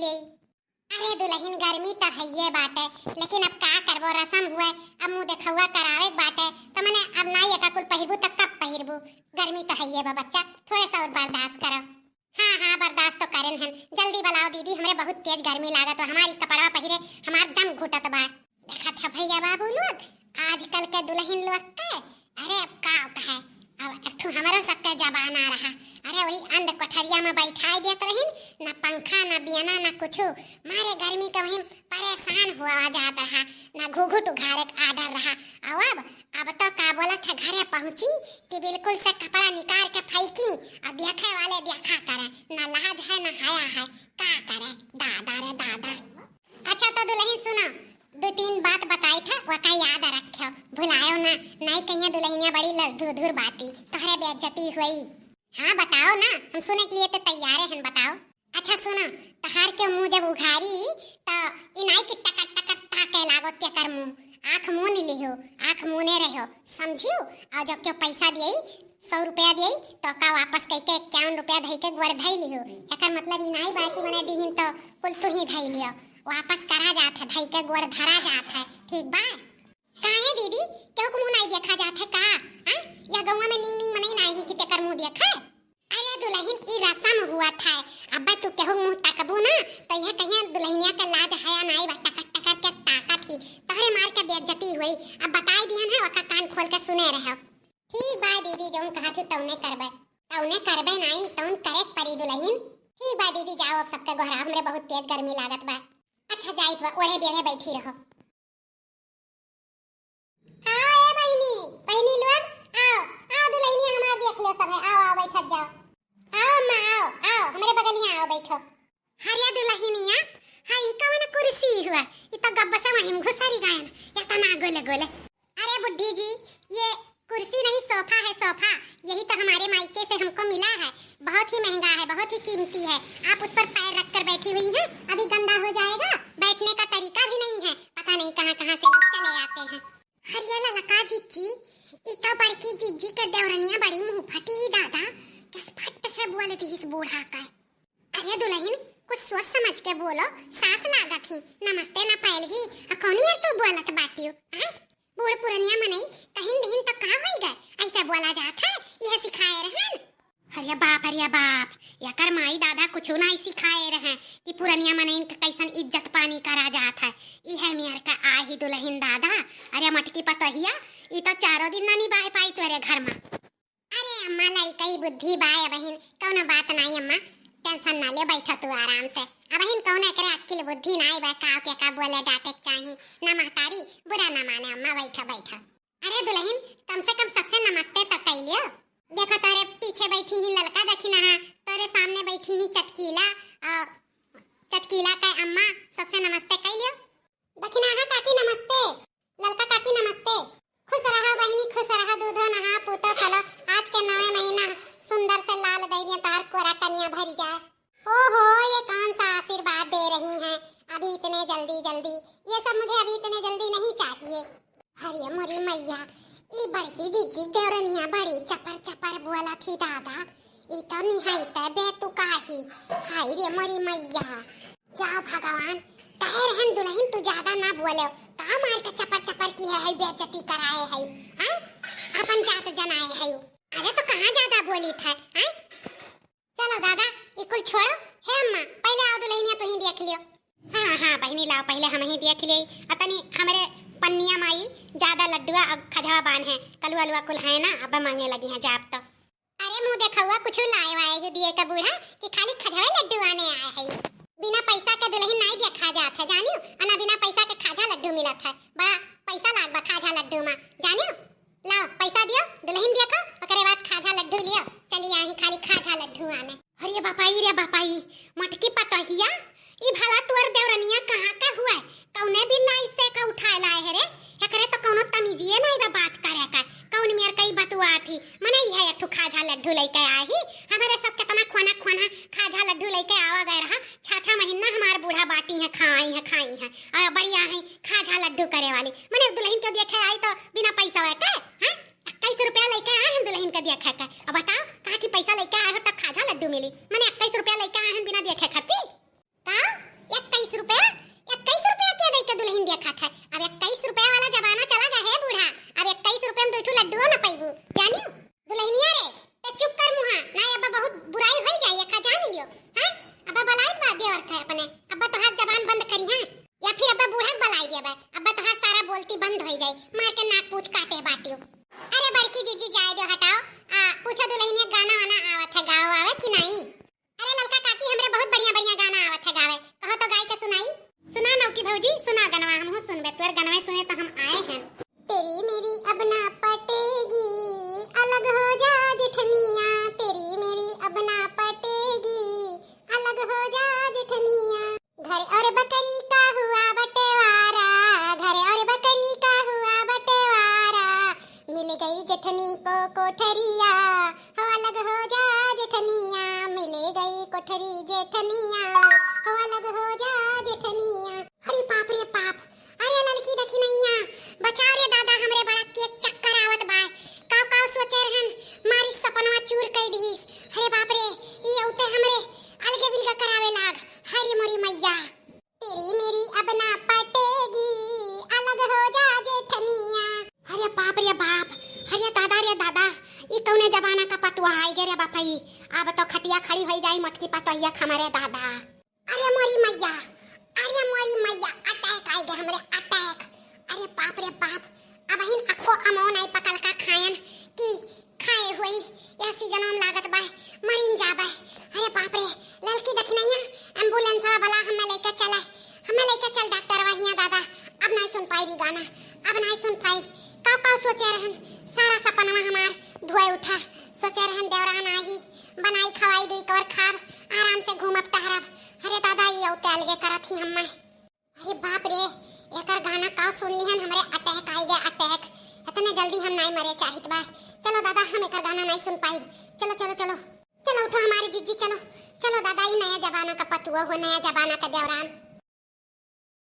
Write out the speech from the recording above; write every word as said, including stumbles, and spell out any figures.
अरे दुलहिन, गर्मी त हइये बाटे, लेकिन अब का करबो, रसम हुए, अब मुँह देखउआ करावे के बाटे, त मने अब नाई एका कुल पहिरबू त कब पहिरबू? गर्मी त हइये बा बच्चा, थोड़े सा और बर्दाश्त करो। हाँ, हाँ, बर्दाश्त तो करेन हन। जल्दी बुलाओ दीदी, हमरे बहुत तेज गर्मी लागत बा, हमारी कपड़वा पहिरे हमार दम घुटत बा। देखत ह भइया बाबू लोग, आजकल के दुलहिन लोग के, अरे अब का कहे, अब एक ठो हमरो सबके जमाना रहा। अरे वही अंध कोठरिया में बैठाई देत रहिन, ना पंखा, ना बियना, ना कुछु, मारे गर्मी के वही परेशान हुआ जात रहा, ना घुघुट उघारे के आर्डर रहा। अब, अब तो का बोलत है, घरे पहुँची कि बिल्कुल से कपड़ा निकाल के फेंकी, अब देखे वाले देखा करे, ना लाज है ना हया है, का करे, दादा रे दादा। अच्छा तो दुलहिन सुनो, दो तीन बात बताई था, वका याद रखियो, भुलायो ना, नाई कहिया दुलहिनिया बड़ी लधुर बाटी, तोहरे बेइज्जती हुई। हाँ बताओ ना, हम सुने के लिए तो तैयारे हैं, बताओ। अच्छा सुनो, तहार के मुँह जब उघारी, त ई नाई कि टकर टकर ताके लागो तेकर मुँह। आँख मून लिहो, आँख मूने रहो, समझियो? और जब केहू पैसा दियई, सौ रुपया दियई, त ओका वापस कइके इक्यावन रुपया धइके गोड़ धइ लिहो। एकर मतलब ई नाई बा कि मने दिहिन त कुल तू ही धइ लियो। वापस करा जात है, धइके गोड़ धरा जात है, ठीक बा? काहे दीदी, केहू के मुँह नाई देखा जात है का? हाँ? या गौवा में नीक नीक मनई नाई है कि तेकर मुँह देखे? अरे दुलहिन, ई रसम हुआ था। अब्बे तू केहू मुँह तकबू ना, तो यह कहिया दुलहिनिया के लाज हया नाई बा, टकर टकर के ताकत ही। तोहरे मार के बेइज्जती हुई। अब बताई दिहन है, ओका कान खोल के सुने रहो। ठीक बा दीदी, जौन कहा थी तौने करबे। तौने करबे नाई, तौन करे के परी दुलहिन। ठीक बा दीदी, जाओ अब सबके गोहराओ, हमरे बहुत तेज गर्मी लागत बा। अच्छा जाइत बा, ओढ़े बेढ़े बैठी रहो। आओ ए बहिनी, बहिनी लोग, आओ, आओ दुलहिनिया हमार देख लो सब है, आओ, आओ बैठत जाओ। आओ अम्मा, आओ, आओ, हमरे बगलिया आओ बैठो। हरिया दुलहिनिया, हाय, ई कवन कुर्सी हुआ? ई तो गब्ब से वहीं घुसरी गयन, इतना गोले गोले। अरे बुड्ढी जी, ये कुर्सी नहीं, सोफा है, सोफा। यही तो हमारे मायके से हमको मिला है, बहुत ही महंगा है, बहुत ही कीमती है। आप उस पर पैर रख कर बैठी हुई हैं, अभी गंदा हो जाएगा, बैठने का तरीका भी नहीं है, पता नहीं कहाँ कहाँ से लोग चले आते हैं। हरिया ललका जिज्जी, ई तो बड़की जिज्जी के देवरनिया बड़ी मुंह फटी दादा, किस फट से बोल दी इस बूढ़ा का। अरे दुलहिन, कुछ सोच समझ के बोलो, सास लागत ही, नमस्ते ना पैलगी, आ कौन मेर तू बोलत बाटियो, हैं? बूढ़ पुरनिया मनई कहिन दिहिन तो का होई गए, ऐसे बोला जात है, यह सिखाए रहन। अरे बाप, अरे बाप, एकर माई दादा कुछ नाई सिखाए रहे कि पुरनिया मनइन के कैसन इज्जत पानी करा जात है। इहे मेर का आही दुलहिन दादा, अरे मटकी पतोहिया, ई तो चारों दिन ना निबाह पाई तोरे घर में। अरे अम्मा, लड़कई बुद्धि बा अबहिन, कौनो बात नाई अम्मा, tension ना ले, बैठो तू आराम से। अबहिन कौनो एकरे अक्किल बुद्धि नाई बा, का के का बोले डांटे के चाही। ना महतारी, बुरा ना माने अम्मा, बैठो, बैठो। अरे दुलहिन, कम से कम सबसे नमस्ते तो कई लियो। देखो तोरे पीछे बैठी ही ललका दखिनहा, तोरे सामने बैठी ही चटकीला, आ, चटकीला के अम्मा, सबसे नमस्ते कई लियो। दखिनहा काकी नमस्ते। ललका काकी नमस्ते। खुश रहा बहिनी, खुश रहा, दूधो नहा, पूतो फलो, आज के नवे महीना सुंदर से लाल दई दिया, तोहर कोरा कनिया भरी जाए। ओहो, ये कौन सा आशीर्वाद दे रही हैं अभी इतने जल्दी जल्दी? ये सब मुझे अभी इतने जल्दी नहीं चाहिए। अरे मोरी मैया, ई बड़की जिज्जी देवरनिया बड़ी चपर चपर बोला थी दादा, ई तो निहाई ते बेतुकाही। हाय रे मोरी मैया। जाओ भगवान, कहे रहन दुलहिन तू ज्यादा ना बोले, का मार के चपर चपर की है, है बेइज्जती कराए है, हैं? अपन जात जनाए है। अरे तो कहाँ ज्यादा बोली था, हैं? चलो दादा, ई कुल छोड़ो। हे अम्मा, पहले आओ दुलहिनिया तू ही देख लियो। हाँ, हाँ, बहिनी लाओ, पहले हम ही देख लिए। अतनी हमरे पन्निया माई ज्यादा लड्डुआ और खजवा बान है, कलुआ लुआ कुल है ना, अब मांगे लगी हैं जाप तो। अरे मुँह देखउआ, कुछ लाए वाए हो दिए का बूढ़ा कि खाली खजवे लड्डू आने आए है। बिना पैसा के दुलहिन नाई देखा जात है, जानियो, अना बिना पैसा के खाजा लड्डू मिलत है। बड़ा पैसा लाग बा खाजा लड्डू मा, जानियो। लाओ पैसा दियो, दुलहिन देखो, ओकरे बाद खाजा लड्डू लियो। चली आही खाली खाजा लड्डू आने। अरे बापाई रे बापाई, मटकी पतोहिया, ई भला तोर देवरनिया कहाँ के हुए? कौने बिल्ला इससे का उठाए लाए है रे? एकरे तो कौनो तमीजिए नहीं बा बात करे का। कौन मेर कई बतुआ थी? मने ई है एक ठो खाजा लड्डू लेके आए ही। हमारे सब कितना खोना खोना खाजा लड्डू लेके आवा गए रहा। छा छा महीना हमार बूढ़ा बाटी है, खाई है, खाई है। और बढ़िया है खाजा लड्डू करे वाली। मने दुलहिन के देखे आई तो बिना पैसा है के? हैं? इक्कीस रुपया लेके आए हम दुलहिन के देखे के। अब बताओ, कहा कि पैसा लेके आए हो तब खाजा लड्डू मिली। मने इक्कीस रुपया लेके आए हम बिना देखे खाती। का? और बकरी का हुआ बंटवारा, घर और बकरी का हुआ बंटवारा, मिल गई जेठनी को कोठरिया, हो अलग हो जा जेठनिया, मिल गई कोठरी जेठनिया, हो अलग हो जा जेठनिया। अरे बाप रे बाप, अरे ललकी दखिनैया, बचाव रे दादा, हमरे बड़ा तेज चक्कर आवत बा। काव काव सोचे रहन, मारी सपनवा चूर कई दीस। अरे बाप रे, ई औते हमरे अलगे बिलगा करावे लाग। हरी मोरी मैया। तेरी मेरी अब ना पटेगी, अलग हो जा जेठनिया। अरे बाप रे बाप, अरे दादा रे दादा, ई कौने जमाना का पतुआ आई गे रे बापई। अब तो खटिया खड़ी होई जाई मोटकी पतोहिया खमरे दादा। अरे मोरी मैया, अरे मोरी मैया, अटैक आई गे हमरे, अटैक। अरे बाप रे बाप, अबहिन अक्को अमो नाई पकल का खायन कि खाए हुई, यह सीजन में लागत बाय, मरिन जाबे। अरे बाप रे, ललकी दखिनैया, एम्बुलेंसवा बला, हमें लेके चले, हमें लेके चल डॉक्टर वहिया दादा। अब नाई सुन पाई भी गाना, अब नाई सुन पाई। काव काव सोचे रहन, सारा सपनवा हमार धुआं उठा। सोचे रहन देवरान आही, बनाई खवाई दुई कवर खाब, आराम से घूमब टहरब। अरे दादा, ई औते अलगे करत ही हम्मे। अरे बाप रे, एकर गाना काव सुन लिहन, हमरे अटैक आई गे, अटैक। इतने जल्दी हम नाई मरे चाहित बा। चलो दादा, हम एकर गाना नाई सुन पाइब। चलो, चलो, चलो, चलो उठो हमारी जिज्जी, चलो, चलो दादा, ई नया जमाना का पतुआ हो, नया जमाना का देवरान।